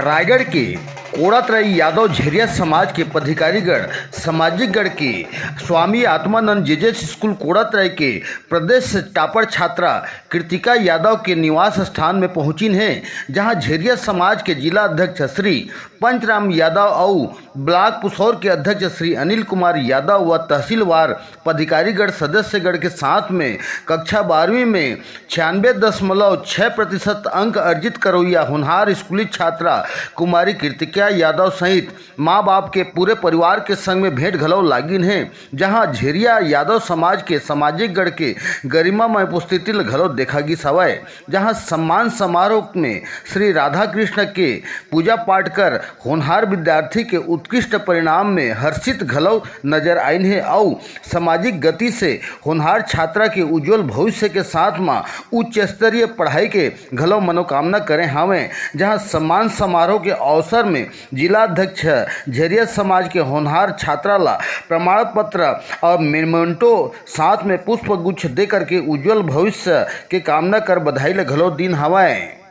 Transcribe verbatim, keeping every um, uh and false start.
रायगढ़ के कोड़ातराई यादव झेरिया समाज के पदाधिकारीगण सामाजिकगढ़ के स्वामी आत्मानंद जेजेएस स्कूल कोड़ातराई के प्रदेश टॉपर छात्रा कृतिका यादव के निवास स्थान में पहुंचिन हे, जहां झेरिया समाज के जिला अध्यक्ष श्री पंचराम यादव अउ ब्लॉक पुसौर के अध्यक्ष श्री अनिल कुमार यादव व तहसीलवार पदाधिकारीगण सदस्यगण के साथ में कक्षा बारहवीं में छियानबे दशमलव छः प्रतिशत अंक अर्जित करवइया होनहार स्कूली छात्रा कुमारी कृतिका यादव सहित माँ बाप के पूरे परिवार के संग में भेंट घलो लागिन हे, जहां झेरिया यादव समाज के सामाजिकगढ़ के गरिमामय उपस्थिति ल घलो देखा गिस हवय, जहां सम्मान समारोह में श्री राधा कृष्ण के पूजा पाठ कर होनहार विद्यार्थी के उत्कृष्ट परिणाम में हर्षित घलो नजर आइन हे अउ सामाजिक गति से होनहार छात्रा के उज्जवल भविष्य के साथ म उच्च स्तरीय पढ़ाई के घलो मनोकामना करे हावय, जहां सम्मान समारोह के अवसर में जिला अध्यक्ष झेरिया समाज के होनहार छात्रा ला प्रमाण पत्र और मेमेंटो साथ में पुष्प गुच्छ दे करके उज्जवल भविष्य के कामना कर बधाई ल घलो दिन हवय।